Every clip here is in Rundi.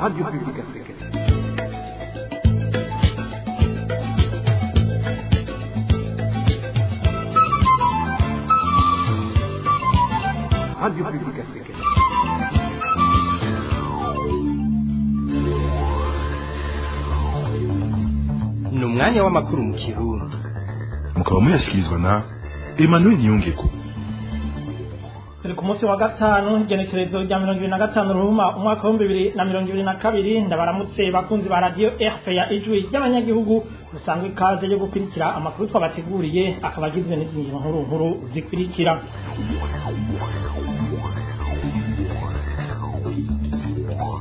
Radio Publique Africaine. Radio Publique Africaine. Ni umwanya w'amakuru mu Kirundi. Mukaba muyashyikirizwa na Emmanuel Niyongeko. Turi ku munsi wa gatanu, igenekerezo rya 25 Ruhuma umwaka w'2022. Ndabaramutse bakunzi ba radio RPA, Ijwi ry'Abanyagihugu. Musangwa ikaze yo gukurikira amakuru twabateguriye, akaba agizwe n'izi ngingo nkuru nkuru zikurikira.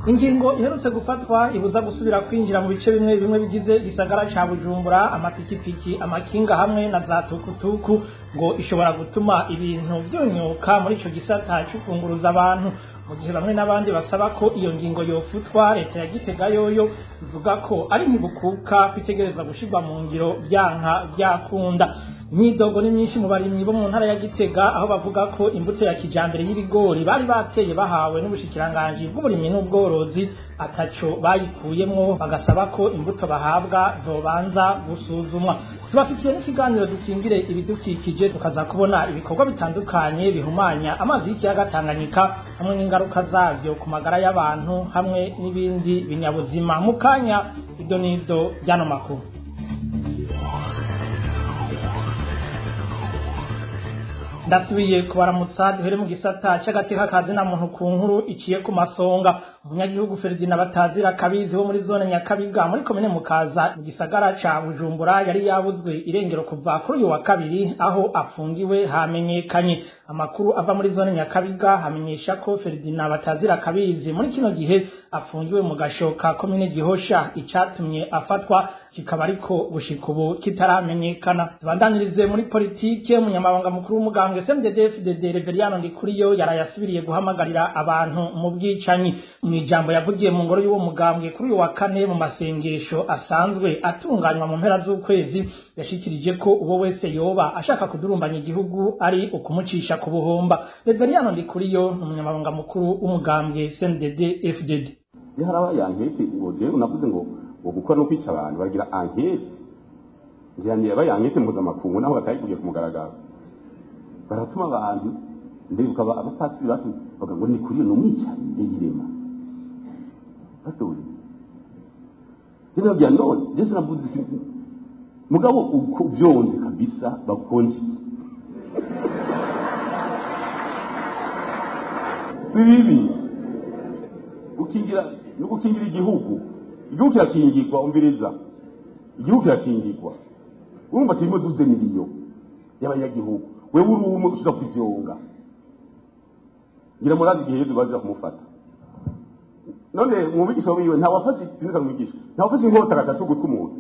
Ingingo iherutse gufatwa ibuza gusubira kwinjira mu bice bimwe bimwe bigize igisagara ca Bujumbura amapikipiki, amakinga hamwe na za tukutuku, ngo ishobora gutuma ibintu vyunyuka muri ico gisata c'ukunguruza abantu, mu gihe bamwe n'abandi basaba ko iyo ngingo yofutwa. Leta ya Gitega yoyo ivuga ko ari ntibukuka kwitegereza gushirwa mu ngiro vyanka vyakunda. Imyidogo ni myinshi mu barimyi bo mu ntara ya Gitega, aho bavuga ko imbuto ya kijambere y'ibigori bari bateye bahawe n'ubushikiranganji bw'uburimyi n'ubworozi ataco bayikuyemwo, bagasaba ko imbuto bahabwa zobanza gusuzumwa. Tubafitiye n'ikiganiro Dukingire Ibidukikije, tukaza kubona ibikorwa bitandukanye bihumanya amazi y'ikiyaga Tanganyika hamwe n'ingaruka zavyo ku magara y'abantu hamwe n'ibindi binyabuzima. Mu kanya, ido n'ido ry'ano makuru. Ndasubiye kubaramutsa. Duhere mu gisata c'agateka kazina muntu ku nkuru iciye ku masonga. Umunyagihugu Ferdinand Batazira Kabizi wo muri zone Nyakabiga muri komine Mukaza mu gisagara ca Bujumbura yari yabuzwe irengero kuva kuri uyu wa kabiri. Aho apfungiwe hamenyekanye. Amakuru ava muri zone Nyakabiga hamenyesha ko Ferdinand Batazira Kabizi muri kino gihe apfungiwe mu gasho ka komine Gihosha. Icatumye afatwa kikaba ariko gushika ubu kitaramenyekana. Tubandanirize muri politike. Umunyamabanga mukuru w'umugambwe CNDD-FDD, Reveriyano Ndikuriyo, yarayasubiriye guhamagarira abantu mu bwicanyi. Mu ijambo yavugiye mu ngoro y'uwo mugambwe kuri uyu wa kane mu masengesho asanzwe atunganywa mu mpera z'ukwezi, yashikirije ko uwo wese yoba ashaka kudurumbanya igihugu ari ukumucisha ku buhomba. Reveriyano Ndikuriyo ni umunyamabanga mukuru w'umugambwe CNDD-FDD. Iyo harabaye enquête, ngo jewe unavuze ngo gukora no kwica abantu, bagira enquête, ngira ni yabaye enquête mpuzamakungu, naho batayikuye ku mugaragaro. Baratuma abantu, ndibuka abapasiteri batu bavuga ngo ni kuri ni umwicanyi yirema batori. Rero bya none Yesu navuze mugabo uko byonze kabisa bakonje, si bibi gukingira no gukingira igihugu. Igihugu kirakingirwa, umviriza, igihugu kirakingirwa. Urumva kirimo 12 millions y'abanyagihugu, wewe uri umwe ushobora kuvyonga. Ngira murazi igihe Yesu baza kumufata. None mu bigisha wiwe ntawafashe, sinzi mwigisha, ntawafashe inkota gatatu gutwa umuntu,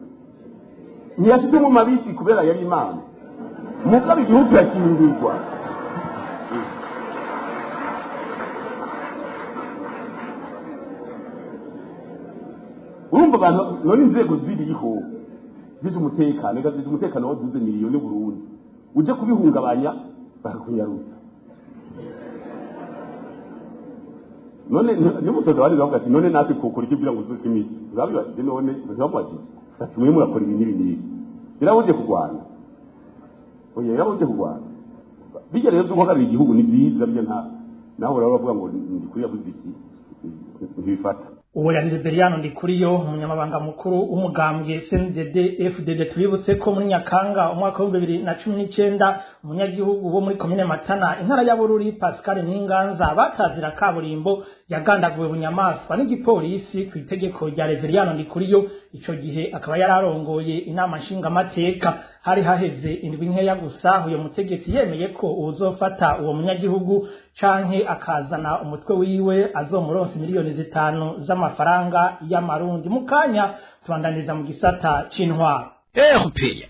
ntiyashyize mu mabisi kubera yari Imana. Mugabo igihugu kirakingirwa. Urumva abantu none inzego ziriho zije umutekano, reka zije umutekano wa 12 millions Burundi, uje kubihungabanya bakakunyarutsa. None nimusoza bari bavuga ati: "None natwe twokora iki kugira ngo tuze imiti?" Babibajije, none ntibamubajije ati: "Mwe murakora ibi n'ibi n'ibi, birabuje kurwana?" Oya, birabuje kurwana. Bijya rero byo guhagararira igihugu ni byiza, bijya nta naho rero bavuga ngo ndi kuri yavuze iki, ntibifata. Uwo yari Reveriyano Ndikuriyo, umunyamabanga mukuru w'umugambwe CNDD FDD. Tubibutse ko muri Nyakanga umwaka w'2019 umunyagihugu wo muri komine Matana, intara ya Bururi, Pascal Ninganza batazira kaburimbo, yagandaguwe bunyamaswa n'igipolisi ku itegeko rya Reveriyano Ndikuriyo. Ico gihe akaba yararongoye inama nshingamateka. Hari haheze indwi nkeya gusa uyo mutegetsi yemeye ko uwuzofata uwo munyagihugu canke akazana umutwe wiwe azomuronsa miliyoni 5 z'amafaranga y'amarundi. Mu kanya tubandaniza mu gisata c'intwaro. RPA.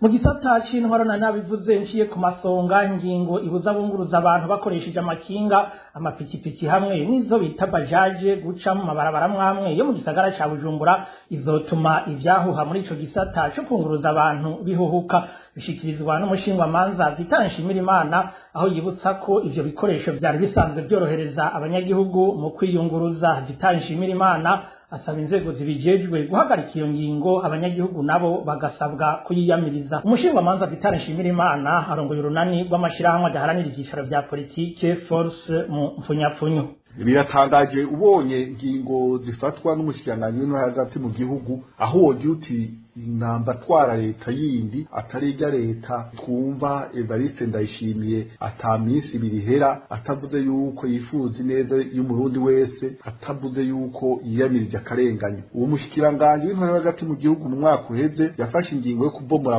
Mu gisata c'intwaro na nabivuze nciye ku masonga, ingingo ibuza bunguruza abantu bakoresheje amakinga, amapikipiki hamwe n'izo bita bajaje guca mu mabarabara mwamwe yo mu gisagara ca Bujumbura izotuma ivyahuha muri ico gisata co kunguruza abantu bihuhuka, bishikirizwa n'umushingwamanza Vital Nshimirimana, aho yibutsa ko ivyo bikoresho vyari bisanzwe vyorohereza abanyagihugu mu kwiyunguruza. Vital Nshimirimana asaba inzego zibijejwe guhagarika iyo ngingo, abanyagihugu nabo bagasabwa kuyiyamiriza. Umushingwamanza Vital Nshimirimana arongoye urunani rw'amashirahamwe adaharanira ivyicaro vya politike Force mu mfunyapfunyo. Biratangaje ubonye ingingo zifatwa n'umushikiranganji w'intwaro hagati mu gihugu, aho wogira uti inamba twara leta yindi atari irya leta. Twumva Evariste Ndayishimiye ata minsi ibiri ihera atavuze yuko yifuza ineza y'umurundi wese, atavuze yuko yiyamirije akarengane. Uwo mushikiranganji w'intwaro hagati mu gihugu mu mwaka uheze yafashe ingingo yo kubomora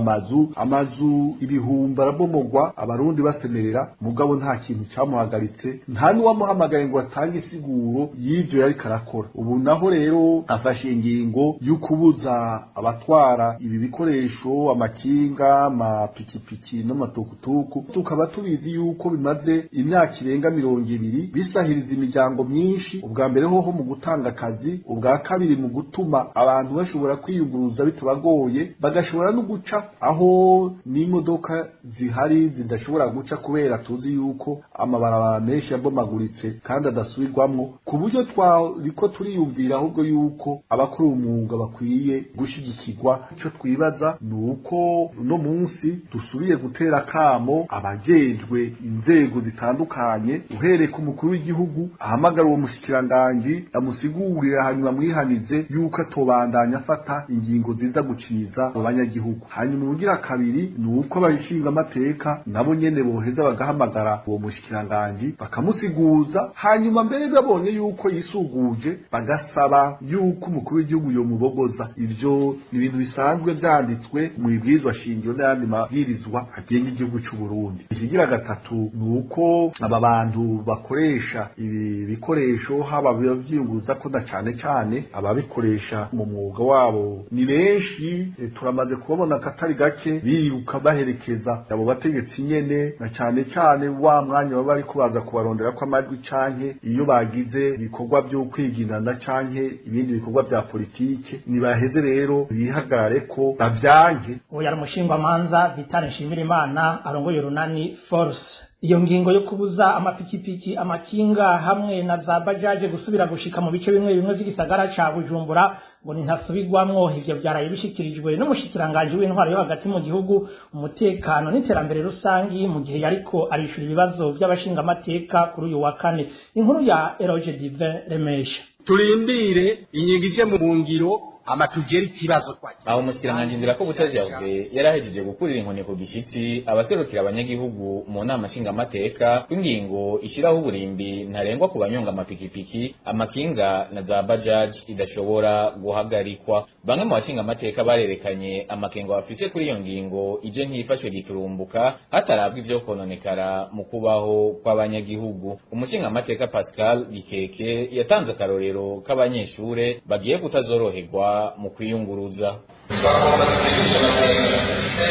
amazu ibihumbi arabomogwa, abarundi basemerera, mugabo nta kintu camuhagaritse, nta n'uwamuhamagaye ngo atange isiguro y'ivyo yariko arakora. Ubu naho rero afashe ingingo yo kubuza abatwara ibi bikoresho, amakinga, amapikipiki n'amatukutuku. Tukaba tubizi yuko bimaze imyaka irenga 20 bisahiriza imiryango myinshi, ubwa mbere hoho mu gutanga akazi, ubwa kabiri mu gutuma abantu bashobora kwiyunguruza bitabagoye, bagashobora no guca aho n'imodoka zihari zidashobora guca, kubera tuzi yuko amabarabara menshi yabomaguritse kandi adasubirwamwo, ku buryo twariko turiyumvira ahubwo yuko abakora umwuga bakwiye gushigikirwa. Ico twibaza ni uko uno munsi dusubiye gutera kamo abajejwe inzego zitandukanye, uhereye ku mukuru w'igihugu ahamagara uwo mushikiranganji amusigurira, hanyuma amwihanize yuko atobandanya afata ingingo ziza guciza mu banyagihugu. Hanyuma ubugira kabiri ni uko abashinga amateka nabo nyene boheza bagahamagara uwo mushikiranganji bakamusiguza, hanyuma mbere babonye yuko yisuguje bagasaba yuko umukuru w'igihugu yomubogoza. Ivyo ni ibintu bisanzwe vyanditswe mu ibwirizwa shingiro n'ayandi mabwirizwa agenga igihugu c'u Burundi. Ikigira gatatu ni uko aba bantu bakoresha ibi bikoresho, haba vyiyunguruza ko na cane cane ababikoresha mu mwuga wabo ni benshi, turamaze kubabona akatari gake biruka baherekeza abo bategetsi nyene, na cane cane wa mwanya baba bariko baza kubarondera ko amajwi, canke iyo bagize ibikorwa vyo kwiginana canke ibindi bikorwa vya politike. Nibaheze rero bihagarare ko bavyanke. Uwo yari umushingwamanza Vital Nshimirimana arongoye urunani Force. Iyo ngingo yo kubuza amapikipiki, amakinga hamwe na za bajaje gusubira gushika mu bice bimwe bimwe vy'igisagara ca Bujumbura ngo ntintasubirwamwo. Ivyo vyaraye bishikirijwe n'umushikiranganji w'intwaro yo hagati mu gihugu, umutekano n'iterambere rusangi, mu gihe yariko arishura ibibazo vy'abashingamateka kuri uyu wa kane. Inkuru ya Eroge Divin Remesha. Turindire ingingo ije mu ngiro amatugera ikibazo twagira. Aho umushikiranganji Ndirakobuca Gervais yarahejeje gukurira inkoni ku gishitsi abaserukira abanyagihugu mu nama nshingamateka kw'ingingo ishiraho uburimbi ntarengwa ku banyonga amapikipiki, amakinga na za bajaji idashobora guhagarikwa. Bamwe mu bashingamateka barerekanye amakenga bafise kuri iyo ngingo ije nk'ifashwe giturumbuka hatarabwa ivyo kononekara mu kubaho kw'abanyagihugu. Umushingamateka Pascal Gikeke yatanze akarorero k'abanyeshure bagiye kutazoroherwa mu kwiyunguruza. Twagomba dutegereje amateka dufise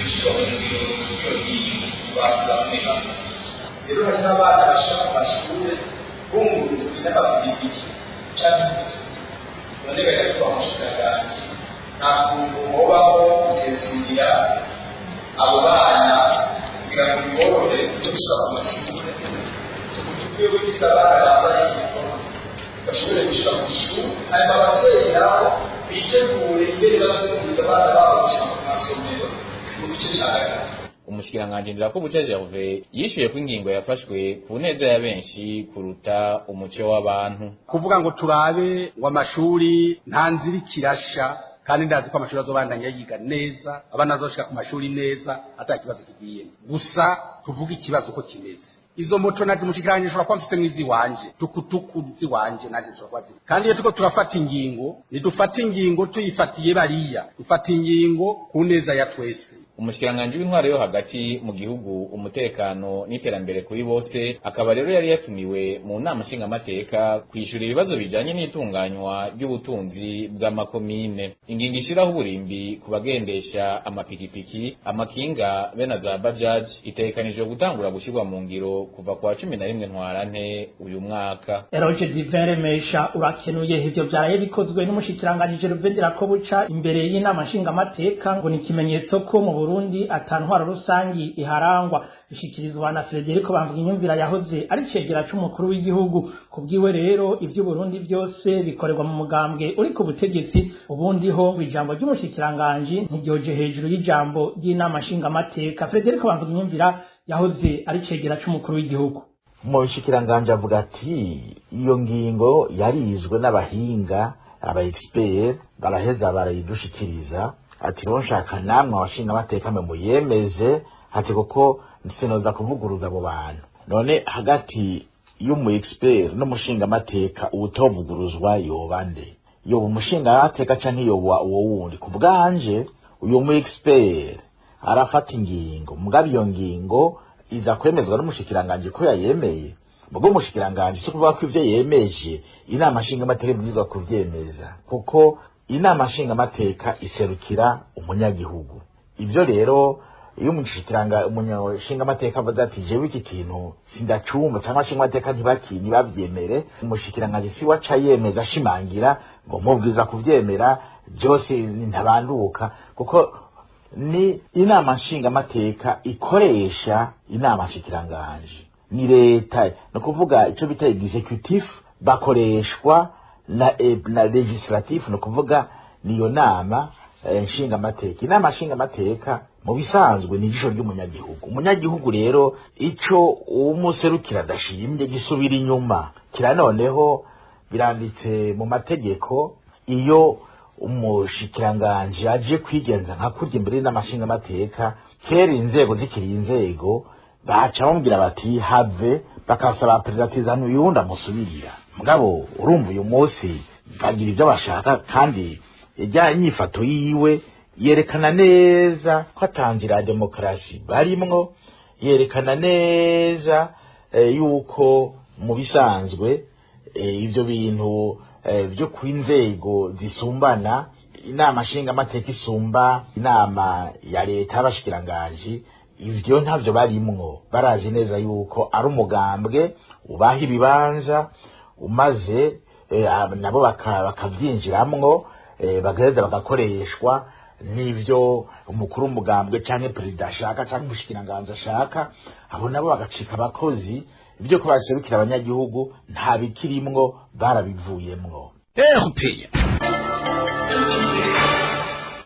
ishyirwa mu ngiro ry'iyo ngingo bamwe bamwe. Rero hari n'abana bashika mu mashure bungurujwe n'amapikipiki canke none bajya kwa mushikiranganji, nta kuntu hobaho kugenzurira abo bana kugira ngo biborohere gushika ku mashure, twebwe dufise abana bambaye iniforme bashobore gushika ku ishuri, hanyuma abavyeyi nabo bitegure ingene bazunguriza abana babo gushika mu masomero mu gice ca gatatu. Umushikiranganji Ndirakobuca Gervais yishuye ko ingingo yafashwe ku neza ya benshi kuruta umuce w'abantu. Kuvuga ngo turabe ngo amashuri nta nzira ikirasha, kandi ndazi ko amashuri azobandanya yiga neza, abana bazoshika ku mashuri neza ata kibazo kigiyemo. Gusa tuvuge ikibazo uko kimeze. Izo moto naje umushikiranganji nshobora kuba mfise nk'iziwanje, tukutuku ziwanje naje nshobora kuba ziri. Kandi iyo turiko turafata ingingo, ntidufata ingingo tuyifatiye bariya, dufata ingingo ku neza ya twese. Umushikiranganji w'intwaro yo hagati mu gihugu, umutekano n'iterambere kuri bose, akaba rero yari yatumiwe mu nama nshingamateka kwishura ibibazo bijanye n'itunganywa ry'ubutunzi bw'amakomine. Ingingo ishiraho uburimbi ku bagendesha amapikipiki, amakinga be na za bajaji itegekanijwe gutangura gushirwa mu ngiro kuva kwa 11 Ntwarante uyu mwaka. Eroge Divin Remesha, urakenuye. Ivyo vyaraye bikozwe n'umushikiranganji Gervais Ndirakobuca imbere y'inama nshingamateka ngo ni ikimenyetso ko mu Burundi ata ntwaro rusangi iharangwa. Bishikirizwa na Frederico Bamvuginyumvira yahoze ari cegera c'umukuru w'igihugu. Kubwiwe rero, ivy'Uburundi vyose bikorerwa mu mugambwe uri ku butegetsi. Ubundi ho ijambo ry'umushikiranganji ntiryoje hejuru y'ijambo ry'inama nshingamateka. Frederico Bamvuginyumvira yahoze ari cegera c'umukuru w'igihugu. Umushikiranganji avuga ati iyo ngingo yarizwe n'abahinga, aba expert, baraheza barayidushikiriza, ati rero nshaka namwe abashingamateka mwe muyemeze, ati kuko sinoza kuvuguruza abo bantu. None hagati y'umu expert n'umushingamateka uwutovuguruzwa yoba nde? Yoba umushingamateka canke yoba uwo wundi? Ku bwanje, uyu mu expert arafata ingingo, mugabo iyo ngingo iza kwemezwa n'umushikiranganji ko yayemeye. Mugo umushikiranganji si kuvuga ko ivyo yemeje inama nshingamateka ibwirizwa kuvyemeza, kuko inama nshingamateka iserukira umunyagihugu. Ivyo rero iyo umushingamateka avuze ati jewe iki kintu sindacumva, cyangwa nshingamateka ntibavyemere, umushikiranganji si waca yemeza ashimangira ngo mubwiza kuvyemera byose, ntabanduka, kuko ni inama nshingamateka ikoresha inama nshikiranganji, ni leta, ni ukuvuga icyo bita exécutif bakoreshwa na législatif, ni ukuvuga niyo nama nshingamateka. Inama nshingamateka mu bisanzwe ni ijisho ry'umunyagihugu. Umunyagihugu rero ico umuserukira adashimye gisubira inyuma. Kira noneho biranditse mu mategeko, iyo umushikiranganji aje kwigenza nka kurya imbere n'amashingamateka, kera inzego zikiri inzego baca bamubwira bati have, bakasaba perezida ati zana uyundi amusubirira. Mugabo urumva uyu munsi bagira ibyo bashaka, kandi ijya inyifato yiwe yerekana neza ko atanzira ya demokarasi barimwo, yerekana neza yuko mu bisanzwe ibyo bintu byo ku inzego zisumbana, inama nshingamateka isumba inama ya leta y'abashikiranganji, ivyo ntavyo barimwo. Barazi neza yuko ari umugambwe ubaha ibibanza, umaze nabo bakavyinjiramwo, bagaheza bagakoreshwa n'ivyo umukuru w'umugambwe canke perezida ashaka canke umushikiranganji ashaka, abo nabo bagacika abakozi. Ibyo ko baserukira abanyagihugu nta bikirimwo, barabivuyemwo.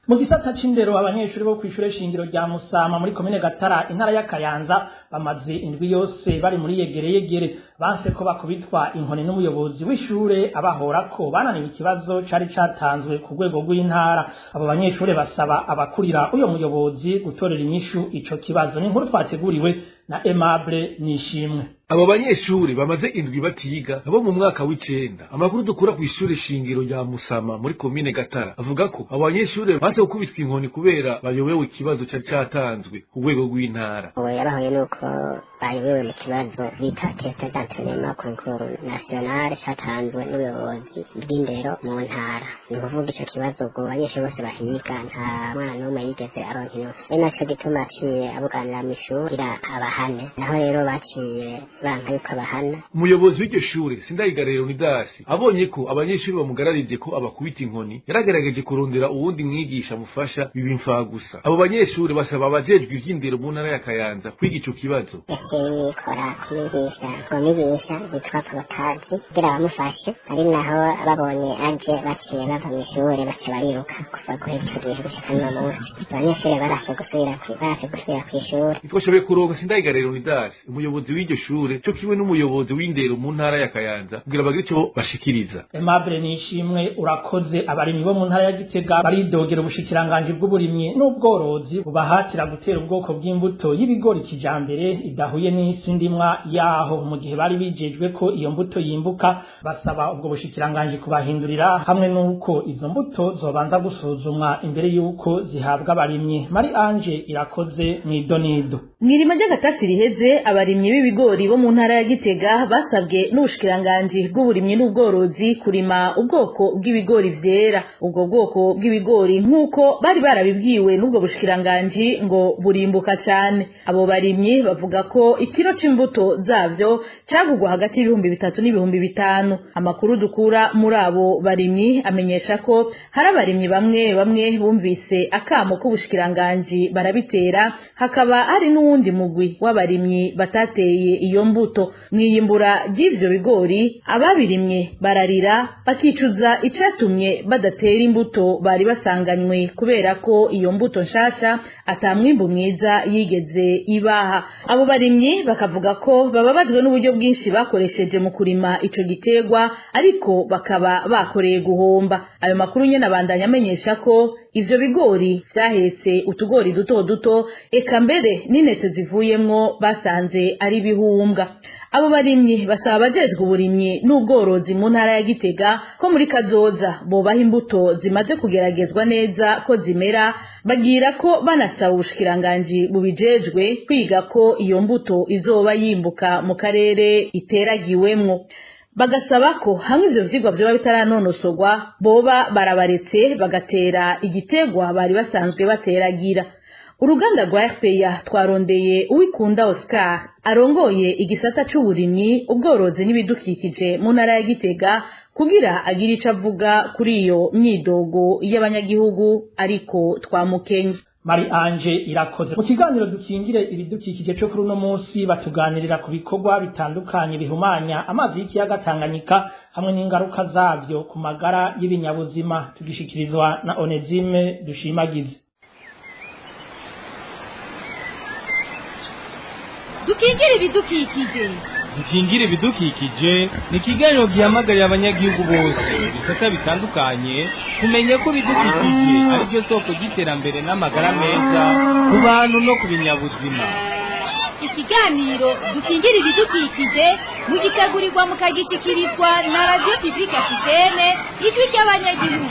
Mu gisata c'indero, abanyeshuri bo kw'ishure shingiro rya Musama muri komine Gatara, intara ya Kayanza, bamaze indwi yose bari muri yegere yegere. Banse ko bakubitwa inkoni n'umuyobozi w'ishure abahora ko bananiwe ikibazo cari catanzwe ku rwego rw'intara. Abo banyeshuri basaba abakurira uyo muyobozi gutorera inyishu ico kibazo. Ni inkuru twateguriwe na Aimable Nishimwe. Abo banyeshuri bamaze indwi batiga abo mu mwaka w'icenda. Amakuru dukura ku ishure shingiro rya Musama muri komine Gatara avuga ko abo banyeshuri banse gukubitwa inkoni kubera bayobewe ikibazo cari catanzwe ku rwego rw'intara. Ubu yabahuye nuko bayobewe mu kibazo bita test d'entraînement concours national catanzwe n'ubuyobozi bw'indero mu ntara. Ni ukuvuga ico kibazo ubwo abanyeshuri bose bahiga nta mwana n'umwe yigeze aronka inoti, ari naco gituma aciye abuganira mw'ishuri kugira abahane. Naho rero baciye banka yuko abahana. Umuyobozi w'iryo shure, Sindayigara Leonidas, abonye ko abanyeshuri bamugararije ko abakubita inkoni, yaragerageje kurondera uwundi mwigisha amufasha, biba imfagusa. Abo banyeshuri basaba abajejwe ivy'indero mu ntara ya Kayanza kwiga ico kibazo. Yaciye yikora ku mwigisha, uwo mwigisha witwa Porotazi, kugira bamufashe, ari naho babonye aje baciye bava mw'ishure, baca bariruka. Kuva kuri ico gihe gushika n'uno munsi abanyeshuri barase gusubira kw'ishure. Ntitwashoboye kuronka Sindayigara Leonidas, umuyobozi w'iryo shure. shure cyo kimwe n'umuyobozi w'indero mu ntara ya Kayanza kugira bagire ico bashikiriza. Aimable Nishimwe urakoze. Abarimyi bo mu ntara ya Gitega baridogera ubushikiranganje bw'uburimyi n'ubworozi bubahatira gutera ubwoko bw'imbuto y'ibigori kijambere idahuye n'isi ndimwa yaho, mu gihe bari bijejwe ko iyo mbuto yimbuka. Basaba ubwo bushikiranganje kubahindurira hamwe n'uko izo mbuto zobanza gusuzumwa imbere y'uko zihabwa abarimyi. Marie Ange Irakoze mw'idonido. Mw'irima ry'agatasi riheze, abarimyi b'ibigori bo mu ntara ya Gitega basabwe n'ubushikiranganji bw'uburimyi n'ubworozi kurima ubwoko bw'ibigori vyera. Ubwo bwoko bw'ibigori, nk'uko bari barabibwiwe n'ubwo bushikiranganji, ngo burimbuka cane. Abo barimyi bavuga ko ikiro c'imbuto zavyo cagurwa hagati y'3000 n'5000. Amakuru dukura muri abo barimyi amenyesha ko hari abarimyi bamwe bamwe bumvise akamo k'ubushikiranganji barabitera, hakaba hari n'uwundi mugwi w'abarimyi batateye iyo mbuto. Mw'iyimbura ry'ivyo bigori, ababirimye bararira bakicuza icatumye badatera imbuto bari basanganywe, kubera ko iyo mbuto nshasha ata mwimbu mwiza yigeze ibaha. Abo barimyi bakavuga ko bababajwe n'uburyo bwinshi bakoresheje mu kurima ico giterwa, ariko bakaba bakoreye guhomba. Ayo makuru nyene abandanya amenyesha ko ivyo bigori vyahetse utugori duto duto, eka mbere n'intete zivuyemwo basanze ari bihumbwa. Abo barimyi basaba abajejwe uburimyi n'ubworozi mu ntara ya Gitega ko muri kazoza bobaha imbuto zimaze kugeragezwa neza ko zimera. Bagira ko banasaba ubushikiranganji bubijejwe kwiga ko iyo mbuto izoba yimbuka mu karere iteragiwemwo. Bagasaba ko hamwe ivyo vyigwa vyoba bitaranonosorwa, boba barabaretse bagatera igitegwa bari basanzwe bateragira. Uruganda rwa RPA twarondeye Uwikunda Oscar arongoye igisata c'uburimyi, ubworozi n'ibidukikije mu ntara ya Gitega kugira agire ico avuga kuri iyo myidogo y'abanyagihugu, ariko twamukenye. Marie Ange Irakoze. Mu kiganiro dukingire ibidukikije cyo kuri uno munsi, batuganirira ku bikorwa bitandukanye bihumanya amazi y'ikiyaga Tanganyika hamwe n'ingaruka zavyo ku magara y'ibinyabuzima. Tugishikirizwa na Onezime Dushimagize. Dukingire ibidukikije. Dukingire ibidukikije ni ikiganiro gihamagarira abanyagihugu bose, ibisata bitandukanye, kumenya ko ibidukikije ari byo soko ry'iterambere n'amagara meza ku bantu no ku binyabuzima. Ikiganiro Dukingire ibidukikije mugitegurirwa mukagishikirizwa na Radio Publique Africaine, Ijwi ry'Abanyagihugu.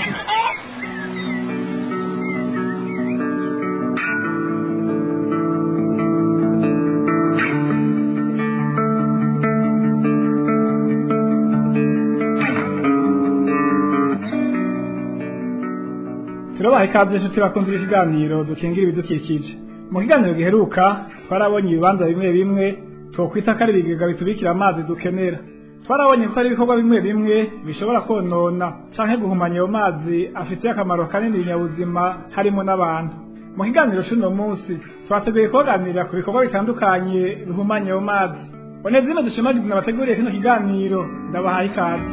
Turabaha ikaze inshuti bakunze ikiganiro Dukingira Ibidukikije. Mu kiganiro giheruka twarabonye ibibanza bimwe bimwe twokwita ko ari ibigega bitubikira amazi dukenera. Twarabonye ko hari ibikorwa bimwe bimwe bishobora konona canke guhumanya ayo mazi afitiye akamaro kanini ibinyabuzima, harimo n'abantu. Mu kiganiro c'uno munsi twateguye kuganira ku bikorwa bitandukanye bihumanya ayo mazi. Onezime Dushimagize nabateguriye kino kiganiro, ndabahaye ikaze.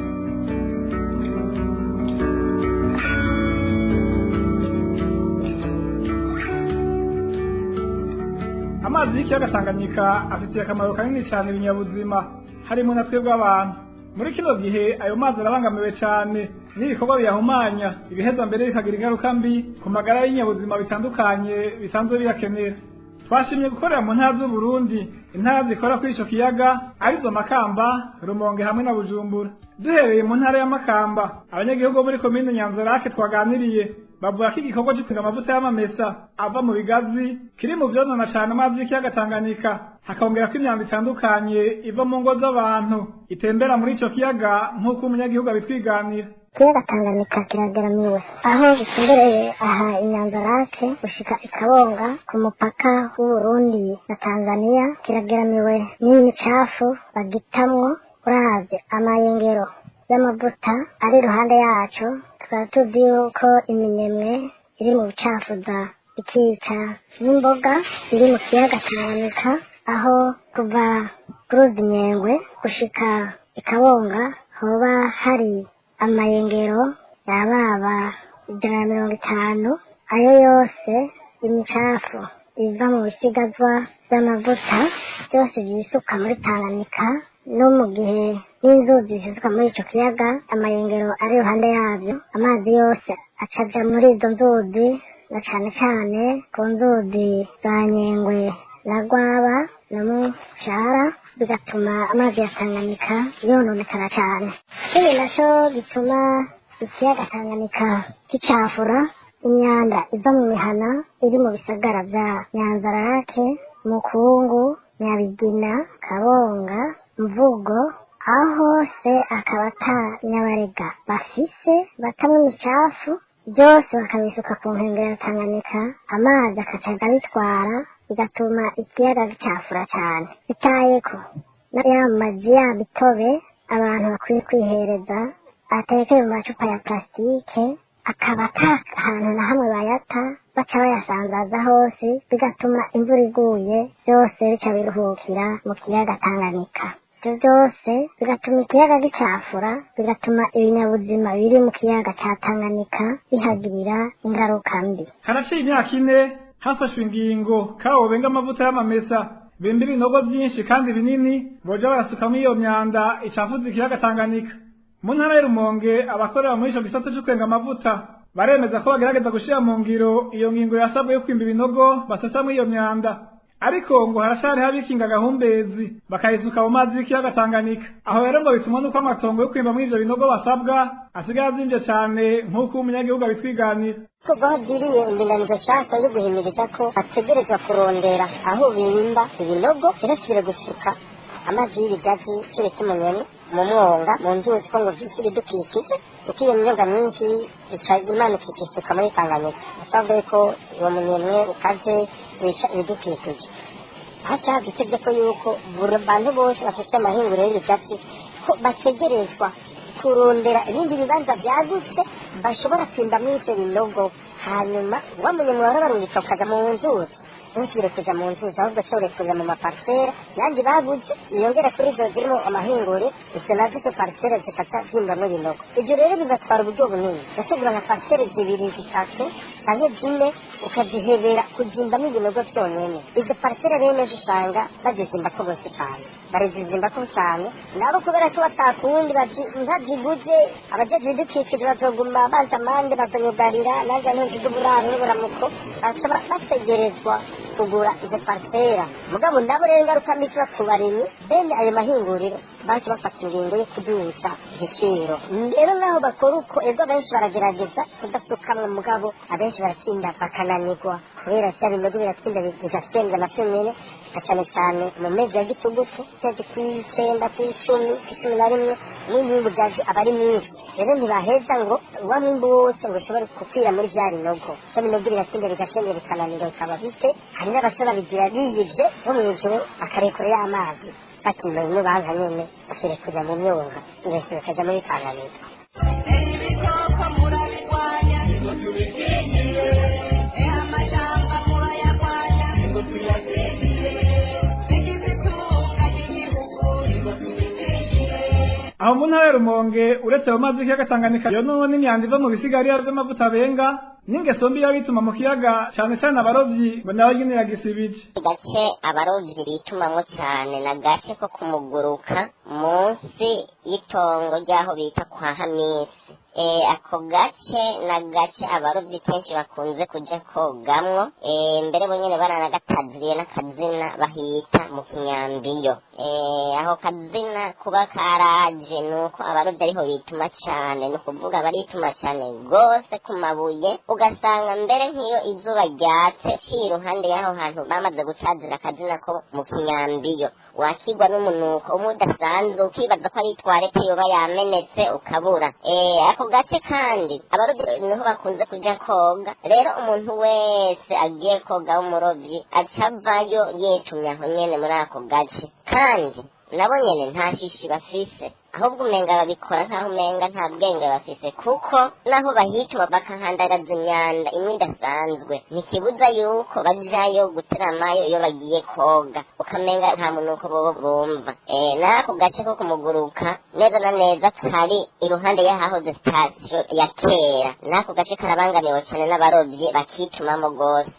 Amazi y'ikiyaga Tanganyika afitiye akamaro kanini cyane ibinyabuzima, harimo na twebwe abantu. Muri kino gihe ayo mazi arabangamiwe cyane n'ibikorwa biyahumanya, ibiheza mbere bikagira ingaruka mbi ku magara y'ibinyabuzima bitandukanye bisanzwe biyakenera. Twashimye gukorera mu ntara z'Uburundi, intara zikora kuri ico kiyaga arizo Makamba, Rumonge hamwe na Bujumbura. Duhereye mu ntara ya Makamba, abanyagihugu bo muri komine Nyanzarake twaganiriye bavuga ko igikorwa cyo kwiga amavuta y'amamesa ava mu bigazi kiri mu vyonona cane amazi y'ikiyaga Tanganyika, hakongera ko imyanda itandukanye iva mu ngo z'abantu itembera muri ico kiyaga, nk'uko umunyagihugu abitwiganira. Ikiyaga Tanganyika kirageramiwe aho gitumbereye aha Inyanzarake gushika Ikabonga ku mupaka w'Uburundi na Tanzania. Kirageramiwe n'imicafu bagitamwo. Uravye amayengero y'amavuta ari iruhande yaco, tukaba tuzi yuko iminyemwe iri mu bucafuza ikica n'imboga iri mu kiyaga Tanganyika, aho kuva ku ruzi Nyengwe gushika Ikabonga hoba hari amayengero yababa 150. Ayo yose imicafu iva mu bisigazwa vy'amavuta byose vyisuka muri Tanganyika, no mu gihe n'inzuzi zisuka muri ico kiyaga, amayengero ari iruhande yavyo, amazi yose acaja muri izo nzuzi, na cane cane ku nzuzi za Nyengwe na Rwaba na Mushara, bigatuma amazi ya Tanganyika yononekara cane. Ikindi naco gituma ikiyaga Tanganyika gicafura, imyanda iva mu mihana iri mu bisagara vya Nyanzarake, Mukungu, Nyabigina, Kabonga, Mvugo, aho hose akaba ata nyabarega bafise batamwo imicafu, byose bakabisuka ku nkengero ya Tanganyika, amazi akaca abitwara, bigatuma ikiyaga gicafura cane. Bitayeko ya maji ya mitobe abantu bakwiye kwihereza atekeye mu macupa ya plastike, akaba ata hantu na hamwe bayata, baca bayasanzaza hose, bigatuma imvura iguye byose bica biruhukira mu kiyaga Tanganyika. Ivyo byose bigatuma ikiyaga gicafura, bigatuma ibinyabuzima biri mu kiyaga ca Tanganyika bihagirira ingaruka mbi. Haraciye imyaka 4 hafashwe ingingo kawo benga amavuta y'amamesa bimba ibinogo vyinshi kandi binini boja barasukamwo iyo myanda icafuza ikiyaga Tanganyika. Mu ntara ya Rumonge abakorera muri ico gisata co kwenga amavuta baremeza ko bagerageza gushira mu ngiro iyo ngingo yasabwe yo kwimba ibinogo basesamwo iyo myanda, ariko ngo haracariho abikinga agahumbezi bakayisuka mu mazi y'ikiyaga Tanganyika. Aho rero ngo bituma nuko amatongo yo kwimba muri ivyo binogo basabwa asigaye azimvye cane, nk'uko umunyagihugu abitwiganira. Kuva aho byiriye indinganizo nshasha yo guhimiriza ko bategerezwa kurondera aho bimba ibinogo ntibasubire gusuka amazi y'ibigazi co bita umunyoni mu mwonga mu nzuzi, ko ngo vyisi ibidukikije, kuko iyo myonga myinshi ica imanuka ikisuka muri Tanganyika. Basabwe ko uwo munyemwe ukaze wica ibidukikije. Haca haza itegeko yuko buri bantu bose bafise amahinguriro y'ibigazi ko bategerezwa kurondera ibindi bibanza vyagutse bashobora kwimbamwo ivyo binogo, hanyuma wa munyemwe wahora barungika ukaja mu nzuzi ntusubire kuja mu nzuzi, ahubwo ushobore kuja mu maparisera yandi baguze yongera kuri izo zirimo amahinguriro, izo nazo izo parisera zikaca zimbamwo ibinogo. Ivyo rero bigatwara uburyo bunini, urashobora nka parisera 2, 3 canke 4 ukazihebera kuzimbamwo ibinogo vyonyene. Izo parisera rero nizo usanga bazizimbako bose cane, barazizimbako cane nabo kubera ko batakundi inka ziguze abajejwe ibidukikije bazoguma banza amande, bazonyugarira nanjye ntuzi z'uburaro n'uburamuko, baca bategerezwa kugura izo parisera. Mugabo nabo rero ingaruka mbi ica ku barimyi bene ayo mahinguriro, baca bafata ingingo yo kuduza igiciro. Rero naho bakora uko, ego abenshi baragerageza kudasukamwo, mugabo abenshi baratsinda bakananirwa kubera vya binogo biratsinda bigasenga navyo nyene, na cane cane mu mezi ya gitugutu, ukwezi kw'icenda, kw'icumi, kw'icumi na rimwe, umwimbu w'ubugazi aba ari mwinshi. Rero ntibaheza ngo wa mwimbu wose ngo ushobore gukwira muri vya binogo. Vya binogo biratsinda bigasenga bikananirwa bikaba bike. Hari n'abaca babigira biyivye bo mw'ijoro bakarekura ya mazi ca kintu bimwe banka nyene bakirekurira mu myonga, bigasubira bikaja muri Tanganyika. Ibikoko murabirwanya, ngo tubikingire, amashamba murayarwanya, ngo tuyakingire, bigize itunga ry'igihugu, ngo tubikingire. Aho mu ntara ya Rumonge uretse ayo mazi y'ikiyaga Tanganyika yononwa n'imyanda iva mu bisigarira vy'amavuta benga, n'ingeso mbi y'abituma mu kiyaga, cane cane abarovyi ngo nabo nyene iragisibije. Gace abarovyi bitumamwo cane na gace ko kumuguruka munsi y'itongo ry'aho bita kwa Hamisi. Ako gace na gace abarovyi kenshi bakunze kuja kogamwo, mbere bo nyene baranagataziye n'akazina bahita mu Kinyambiyo. Aho kazina kuba karaje nuko abarovyi ariho bituma cane, ni ukuvuga barituma cane gose ku mabuye, ugasanga mbere nk'iyo izuba ryatse ciye iruhande y'aho hantu bamaze gutazira akazina ko mu Kinyambiyo, wakigwa n'umunuko umwe udasanzwe, ukibaza ko ari twarete yoba yamenetse ukabura. Ako gace kandi abarovyi niho bakunze kuja koga. Rero umuntu wese agiye koga w'umurovyi aca avayo yetumye aho nyene muri ako gace, kandi nabo nyene nta shishi bafise. Ahubwo umenga babikora nkaho umenga nta bwenge bafise, kuko naho bahituma bakahandagaza imyanda imwe idasanzwe, ntikibuza yuko bajayo guteramayo iyo bagiye koga, ukamenga nta munuko bobo bumva. N'ako gace ko kumuguruka neza na neza kari iruhande y'ahahoze sitasiyo ya kera, n'ako gace karabangamiwe cane n'abarovyi bakitumamo gose.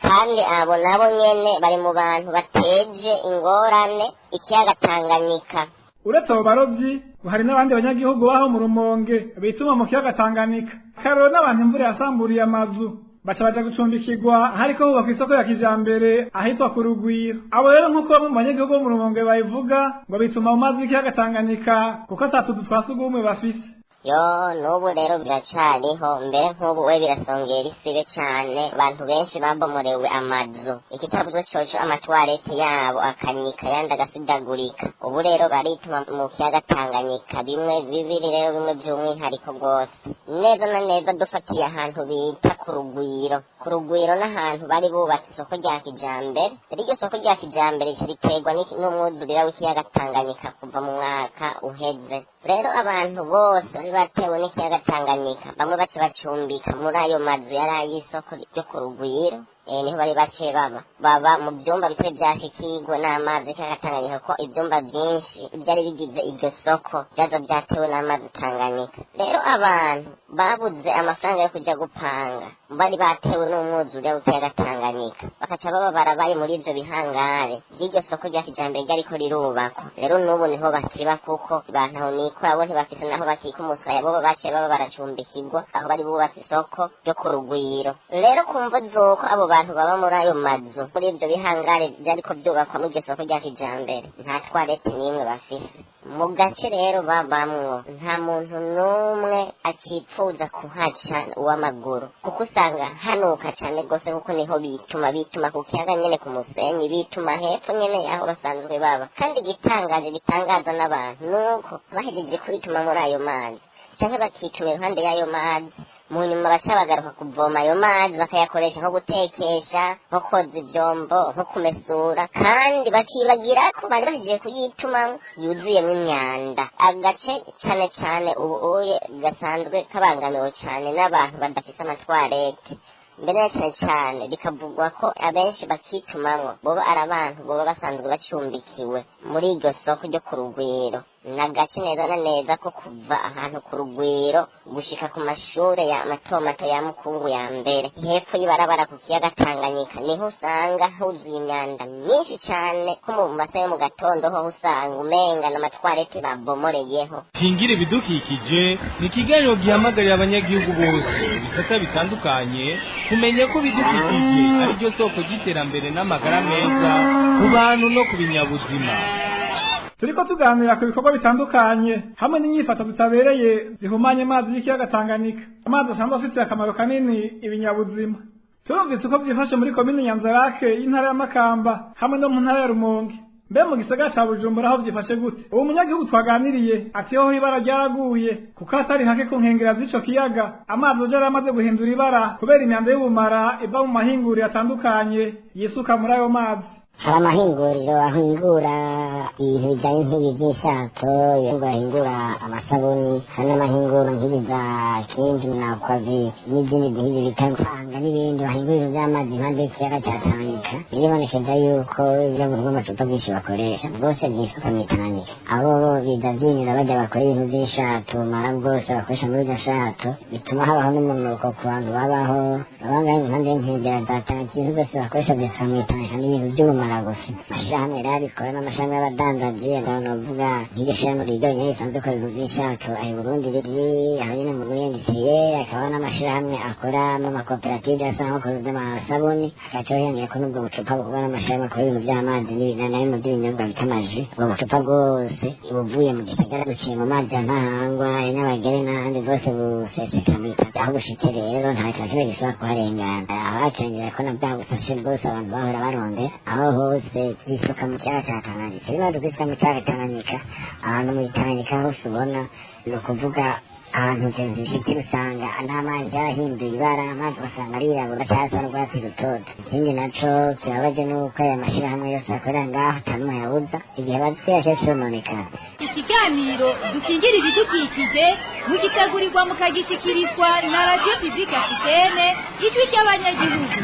Kandi abo nabo nyene bari mu bantu bateje ingorane ikiyaga Tanganyika. Uretse abo barovyi, hari n'abandi banyagihugu baho mu Rumonge bituma mu kiyaga Tanganyika. Karero n'abantu imvura yasamburiye amazu baca baja gucumbikirwa hariko hubakwa isoko ya kijambere ahitwa ku Rugwiro. Abo rero nk'uko bamwe mu banyagihugu bo mu Rumonge babivuga, ngo bituma mu mazi y'ikiyaga Tanganyika kuko ata tuzu twa sugumwe bafise. Yo, n'ubu rero biracariho, mbere nk'ubu we birasongera isibe cane. Abantu benshi babomorewe amazu, ikitabuzo coco amatwarete yabo akanyika yandi agasidagurika. Ubu rero barituma mu kiyaga Tanganyika bimwe bibiri rero bimwe vy'umwihariko rwose. Neza na neza dufatiye ahantu bita ku Rugwiro. Ku Rugwiro n'ahantu bari bubatse isoko rya kijambere. Rero iryo soko rya kijambere rica riterwa n'umwuzurira w'ikiyaga Tanganyika kuva mu mwaka uheze. Rero abantu bose bari batewe n'ikiyaga Tanganyika, bamwe baca bacumbika muri ayo mazu yari ay'isoko ryo ku Rugwiro. Niho bari baciye baba mu vyumba bitari vyashikirwe n'amazi y'ikiyaga Tanganyika, kuko ivyumba vyinshi vyari bigize iryo soko vyaza vyatewe n'amazi Tanganyika. Rero abantu babuze amafaranga yo kuja gupanga, bari batewe n'umwuzure w'ikiyaga Tanganyika, bakaca baba barabaye muri ivyo bihangare vy'iryo soko rya kijambere ryariko rirubakwa. Rero n'ubu niho bakiba, kuko bantu nikora bo ntibafise naho bakika umusaya, bobo baciye baba baracumbikirwa aho bari bubatse isoko ryo ku Rugwiro. Rero kumvo z'uko abo bantu baba muri ayo mazu muri ivyo bihangare vyariko vyubakwa muri iryo soko rya kijambere, nta twarete n'imwe bafise mu gace rero babamwo. Nta muntu n'umwe acipfuza kuhaca uw'amaguru, kuko usanga hanuka cane gose, kuko niho bituma ku kiyaga nyene ku musenyi, bituma hepfo nyene yaho basanzwe baba. Kandi igitangaje gitangaza n'abantu nuko bahejeje kwituma muri ayo mazi canke bakituma iruhande y'ayo mazi, mu nyuma baca bagaruka kuvoma ayo mazi bakayakoresha nko gutekesha, nko koza ivyombo, nko kumesura, kandi bakibagira ko bari bahejeje kuyitumamwo yuzuyemwo imyanda. Agace cane cane ubu uye gasanzwe kabangamiwe cane n'abantu badafise amatwarete, mbere na cane cane bikavugwa ko abenshi bakitumamwo boba ari abantu boba basanzwe bacumbikiwe muri iryo soko ryo ku Rugwiro. Nagace neza na neza ko kuva ahantu ku Rugwiro gushika ku mashure ya mato mato ya Mukungu ya mbere, hepfo y'ibarabara ku kiyaga Tanganyika, niho usanga huzuye imyanda myinshi cane, ko mu masaha yo mu gatondo ho usanga umenga n'amatwarete babomoreyeho. Kingira ibidukikije ni ikiganiro gihamagarira abanyagihugu bose mu bisata bitandukanye kumenya ko ibidukikije ari ryo soko ry'iterambere n'amagara meza ku bantu no ku binyabuzima. Turiko tuganira ku bikorwa bitandukanye hamwe n'inyifato zitabereye zihumanya amazi y'ikiyaga Tanganyika, amazi asanzwe afitiye akamaro kanini ibinyabuzima. Turumvise uko vyifashe muri komine Nyanzarake y'intara ya Makamba hamwe no mu ntara ya Rumonge. Mbe mu gisagara ca Bujumbura aho vyifashe gute? Uwo munyagihugu twaganiriye ati hoho ibara ryaraguye, kuko atari hake ku nkengera z'ico kiyaga amazi aja yaramaze guhindura ibara kubera imyanda y'ubumara iva mu mahinguriro atandukanye yisuka muri ayo mazi. Hari amahinguriro ahingura ibintu bijanye nk'ibi vy'ishato, bahingura amasabuni, hari n'amahinguro nk'ibi vya Kingi na Kwavi n'izindi nk'ibi bita Nsanga n'ibindi bahingura ibintu vy'amazi impande y'ikiyaga ca Tanganyika. Biribonekeza yuko ivyo mu amacupa byinshi bakoresha bwose vyisuka mw'Tanganyika. Abo bo biza vyinjira baja bakora ibintu vy'ishato, bumara bwose bakoresha muri iryo shato, bituma habaho n'umunuko ku bantu babaho baba ngaho impande y'inkengera za Tanganyika. Ibintu vyose bakoresha vyisuka mw'Tanganyika n'ibintu vy'ubumara gusa. Amashirahamwe rero abikora n'amashirahamwe y'abadandaji, abantu bavuga nk'iryo shirahamwe ryonyene risanzwe rikora ibintu vy'ishato aho i Burundi riri aho nyene mu Rwendisiye, hakaba n'amashirahamwe akora n'amakoperative asa nk'akora ivy'amasabuni, hagaca hiyongerako n'ubwo bucupa bukorwa n'amashirahamwe akora ibintu vy'amazi na bimwe vy'ibinyobwa bita amaji. Ubwo bucupa bwose buvuye mu gisagara buciye mu mazi ya Ntahangwa, ya Nyabagere n'ahandi bwose buseseka mw'Itanganyika. Aho bushitse rero nta kintu na kimwe gishobora kuharengana. Abacengera ko na bwa bufashe bwose abantu bahora baronde aho hose bisuka mu kiyaga ca Tanganyika. Bimaze kwisuka mu kiyaga Tanganyika, ahantu muri Tanganyika hose ubona ni ukuvuga ahantu ivyo bintu bishikira usanga n'amazi yarahinduye ibara, amazi ugasanga arirabura canke asa n'urwatsi rutoto. Ikindi naco kibabaje nuko aya mashirahamwe yose akorera ngaho ata n'umwe yabuza igihe bazitera kenshi yononekara. Ikiganiro Dukingira Ibidukikije mugitegurirwa mukagishikirizwa na Radio Publique Africaine, Ijwi ry'Abanyagihugu.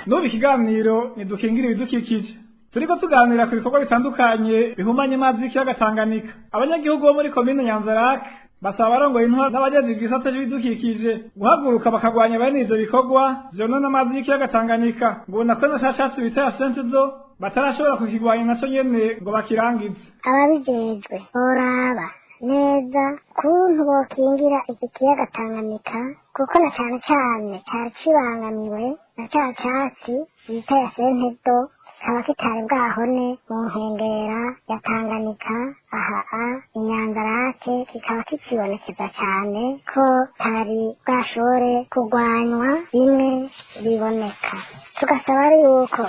N'ubu ikiganiro Ntidukingira Ibidukikije, turiko tuganira ku bikorwa bitandukanye bihumanya amazi y'ikiyaga Tanganyika. Abanyagihugu bo muri komine Nyanzarake basaba abarongoye intwaro n'abajejwe igisata c'ibidukikije guhaguruka bakagwanya bene ivyo bikorwa vyonona amazi y'ikiyaga Tanganyika, ngo nako na ca catsi bita ya sentizo batarashobora kukigwanya naco nyene ngo bakirangize. Ababijejwe boraba neza kuntu bokingira iki kiyaga Tanganyika, kuko na cane cane cari kibangamiwe na ca catsi bita ya sentedo, kikaba kitari bwahone mu nkengera ya Tanganyika aha a Inyanzarake, kikaba kikibonekeza cane ko tari bwashobore kugwanywa bimwe biboneka. Tugasaba yuko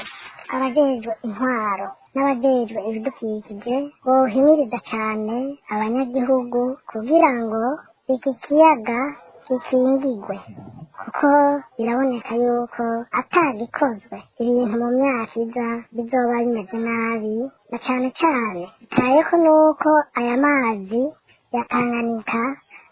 abajejwe intwaro n'abajejwe ibidukikije bohimiriza cane abanyagihugu kugira ngo iki kiyaga gikingigwe, kuko biraboneka yuko atagikozwe ibintu mu myaka iza bizoba bimeze nabi, na cane cane bitayeko nuko aya mazi ya Tanganyika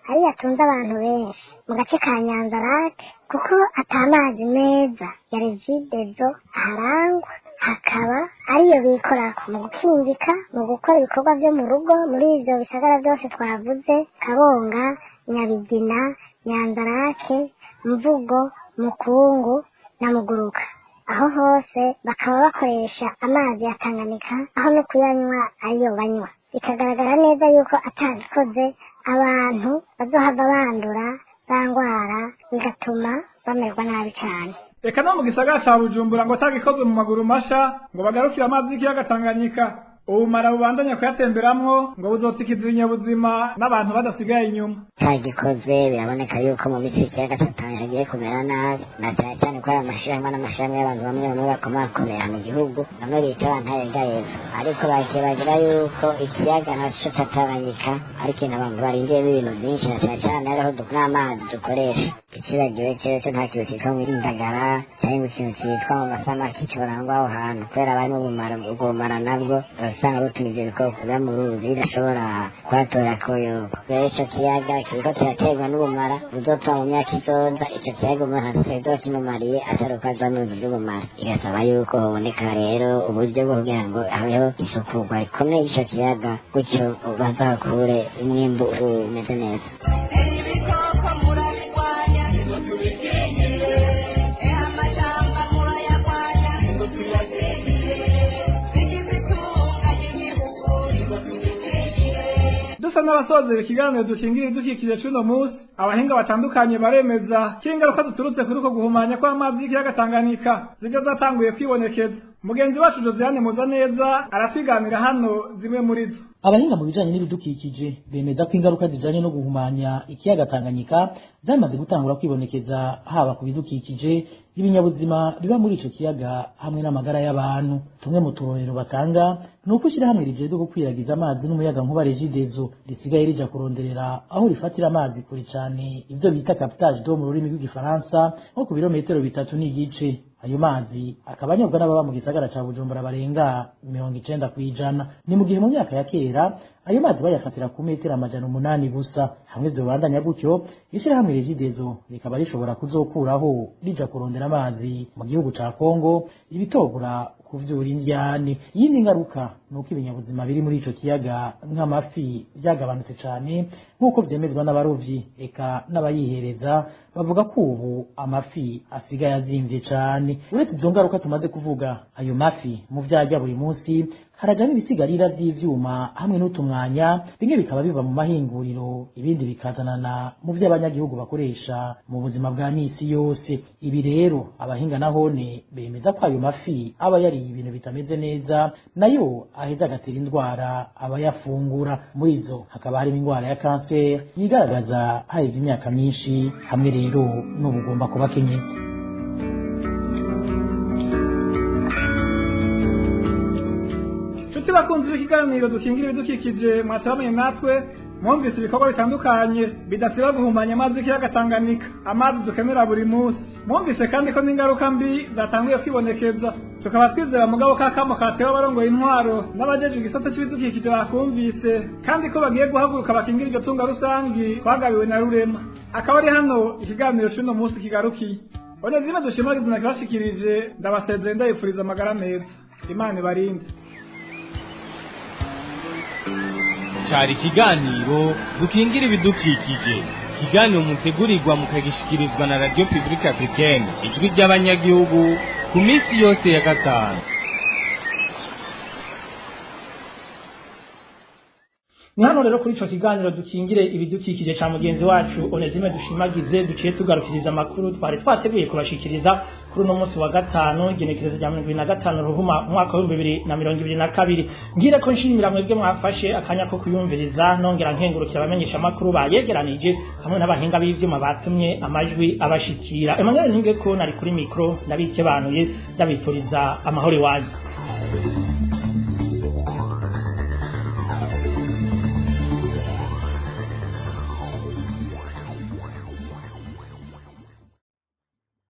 ariyo atunze abantu benshi mu gace ka Nyanzarake, kuko ata mazi meza ya Regideso aharangwa, hakaba ariyo bikorako mu gukinjika, mu gukora ibikorwa vyo mu rugo muri ivyo bisagara vyose twavuze: Kabonga, Nyabigina, Nyanzarake, Mvugo, Mukungu na Muguruka. Aho hose bakaba bakoresha amazi ya Tanganyika, aho no kuyanywa ariyo banywa. Bikagaragara neza yuko atagikoze abantu bazohava bandura za ngwara, bigatuma bamerwa nabi cane. Eka no mu gisagara ca Bujumbura ngo atagikozwe mu maguru masha ngo bagarukire amazi y'ikiyaga Tanganyika, ubumara bubandanya kuyatemberamwo ngo buzotikiza ibinyabuzima n'abantu badasigaye inyuma. Cyagikozwe biraboneka yuko mu minsi ikiyaga ca Tanganyika kigiye kumera nabi, na cane cane ko aya mashirahamwe n'amashirahamwe y'abantu bamwe bamwe bakomakomera mu gihugu, bamwe bita bantarengayezo, ariko bakibagira yuko ikiyaga naco ca Tanganyika ari ikintu abantu barindiyemo ibintu vyinshi, na cane cane ariho n'amazi dukoresha. Ikibagiwe ceco nta kintu citwa ngo indagara canke ikintu citwa mu masamaki corangwa aho hantu, kubera barimo ubumara. Ubwo bumara nabwo urasanga butuma ivyo bikoko biba mu ruzi bidashobora kuhatora koyoka. Rero ico kiyaga kiriko kiraterwa n'ubumara buzotuma mu myaka izoza ico kiyaga umuntu atakizoba kimumariye, atari uko aza mu bintu vy'ubumara. Igasaba yuko hoboneka rero uburyo bwo kugira ngo habeho isukurwa rikomeye ry'ico kiyaga, gutyo bazahakure umwimbu umeze neza. Ibikoko murabigwanya, tubikingire. Amashamba murayagwanya, tuyakingire. Bigize itunga ry'igihugu, tubikingire. Dusa n'abasozera ikiganiro Dukingira Ibidukikije c'uno munsi, abahinga batandukanye baremeza ko ingaruka ziturutse kuri uko guhumanya kw'amazi y'ikiyaga Tanganyika zija zatanguye kwibonekeza. Mugenzi wacu Josiane Muzaneza aratwiganira hano zimwe muri zo. Abahinga mu bijanye n'ibidukikije bemeza ko ingaruka zijanye no guhumanya ikiyaga Tanganyika zamaze gutangura kwibonekeza, haba ku bidukikije, ibinyabuzima biba muri ico kiyaga hamwe n'amagara y'abantu. Tumwe mu turorero batanga ni uko ishirahamwe rijejwe gukwiragiza amazi n'umuyaga nkuba Regideso risigaye rija kuronderera aho rifatira amazi kure cane, ivyo bita captage d'eau mu rurimi rw'igifaransa, nko ku birometero 3.5. Ayo mazi akaba anyobwa n'ababa mu gisagara ca Bujumbura barenga 90%. Ni mu gihe mu myaka ya kera ayo mazi bayafatira ku metero 800 gusa. Hamwe vyobandanya gutyo, ishirahamwe Regideso rikaba rishobora kuzokuraho rija kurondera amazi mu gihugu ca Kongo, ibitobura kuvyura indyane. Iyindi ngaruka nuko ibinyabuzima biri muri ico kiyaga nk'amafi vyagabanutse cane, nk'uko vyemezwa n'abarovyi eka n'abayihereza bavuga ko ubu amafi asigaye azimvye cane. Uretse izo ngaruka tumaze kuvuga, ayo mafi mu vyarya buri munsi Harajamwo ibisigarira vy'ivyuma hamwe n'utumwanya, bimwe bikaba biva mu mahinguriro, ibindi bikazanana mu vyo abanyagihugu bakoresha mu buzima bwa misi yose. Ibi rero abahinga nahone bemeza ko ayo mafi aba yariye ibintu bitameze neza, nayo aheza agatera indwara abayafungura. Muri izo hakaba harimo indwara ya kanseri yigaragaza haheze imyaka myinshi, hamwe rero n'ubugomba kuba kenyezi. Nshuti bakunzi b'ikiganiro dukingira ibidukikije, mwatabamenye natwe mwumvise ibikorwa bitandukanye bidasiba guhumanya amazi y'ikiyaga Tanganyika, amazi dukenera buri munsi. Mwumvise kandi ko n'ingaruka mbi zatanguye kwibonekeza. Tukaba twizera mugabo k'akamo katewe abarongoye intwaro n'abajejwe igisata c'ibidukikije bakumvise, kandi ko bagiye guhaguruka bakingira iryo tunga rusangi twagabiwe na Rurema. Akaba ari hano ikiganiro c'uno munsi kigarukiye. Onezime Dushimagize nakibashikirije, ndabasezeye ndabifuriza amagara meza. Imana ibarinde. Cari ikiganiro dukingira ibidukikije, ikiganiro mutegurirwa mukagishikirizwa na Radio Publique Africaine, ijwi ry'abanyagihugu, ku minsi yose ya gatanu. Ni hano rero kuri ico kiganiro dukingire ibidukikije ca mugenzi wacu Onezime Dushimagize duciye tugarukiriza amakuru twari twateguye kubashikiriza kuri uno munsi wa gatanu, igenekerezo rya 2025 Ruhuma umwaka wa 2022. Ngire ko nshimira mwebwe mwafashe akanya ko kuyumviriza, nongera nkengurukira abamenyesha amakuru bayegeranije hamwe n'abahinga b'ivyuma batumye amajwi abashikira. Emmanuel Ntinge ko nari kuri micro ndabikebanuye, ndabifuriza amahoro iwanyu.